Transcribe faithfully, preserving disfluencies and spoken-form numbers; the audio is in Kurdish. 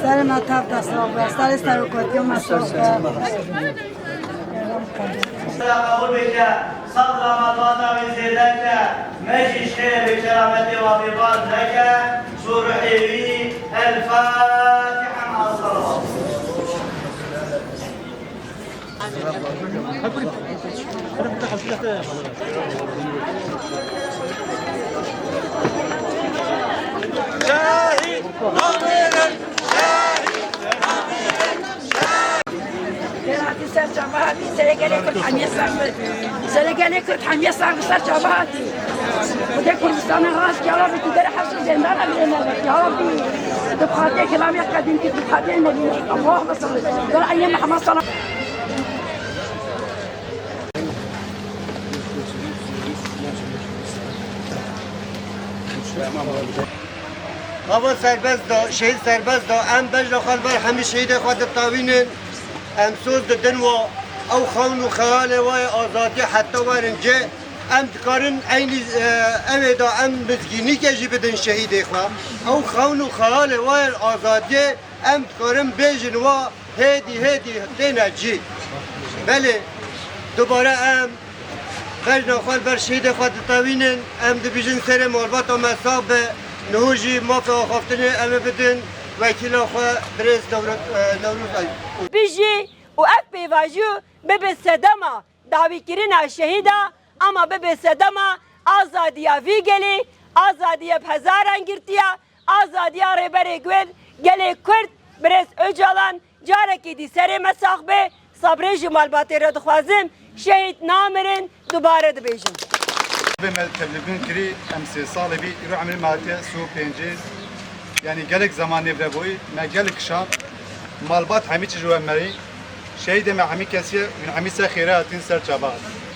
Serê me tev de sax be, serê serokatiya me sax be. Qebûl bike, sabra me dua dawî zêde ke, me jî ji xêrê bi kerametê wa bêbaz neke, ji bo ruhê wî, El Fatiha, ma salavat. Ser çava hatî, serê gelê Kurd hemiye ser bi. Serê gelê Kurd hemiye ser bi, ser çava hatî. Xwedê Kurdistanê rast, ya Rabbi, tu derê hesr û zêndana bide me, ya Rabbi. Tu bi xatirê kelamê qedîm kî, tu bi xatirê Nebî Muhammed sallallahu aleyhi ve sellem. Ya Rabbi, Muhammed sallallahu Ava serbest da, şehîd serbest da, em bejna xwe li ber hemî şehîdê xwe ditawînin, em soz didin wa, ew xewn û xeyalê wa yê azadiyê heta werin cê, em dikarin eynî, e, ew ê da em mizgînîkê jî bidin şehîdê xwe. Ew xewn û xeyalê wa yê azadiyê em dikarin bêjin wa hêdî hêdî têne cî. Belê, dubare em bejna xwe li ber şehîdê xwe ditewînin, em dibêjin serê malbata me sax be, niho jî mafê axaftinê em ê bidin wekîla xwe birêz Newro-, e, Newroz Eyûb. Bijî û ev pêvajoy bibe sedema dawîkirina şehîda, ama bibe sedema azadiya vî gelê, azadiya bi hezaran girtiya, azadiya Rêberê Gul, gelê Kurd, Birêz Ocalan, carekê dî serê me sax be, sabrê ji malbatê re dixwazim, şehîd namirin, dubare dibêjim. Vê me tevlîbûn kirî, em sê salê bî, îro emrê me hatiye sî û pêncê. Yanî gelek zeman nêvre bûyî, me gelek kişand, malbat hemî çi ji we merî, şehîdê me hemî kesiye, hûn hemî ser xêre hatin, ser çava hatin.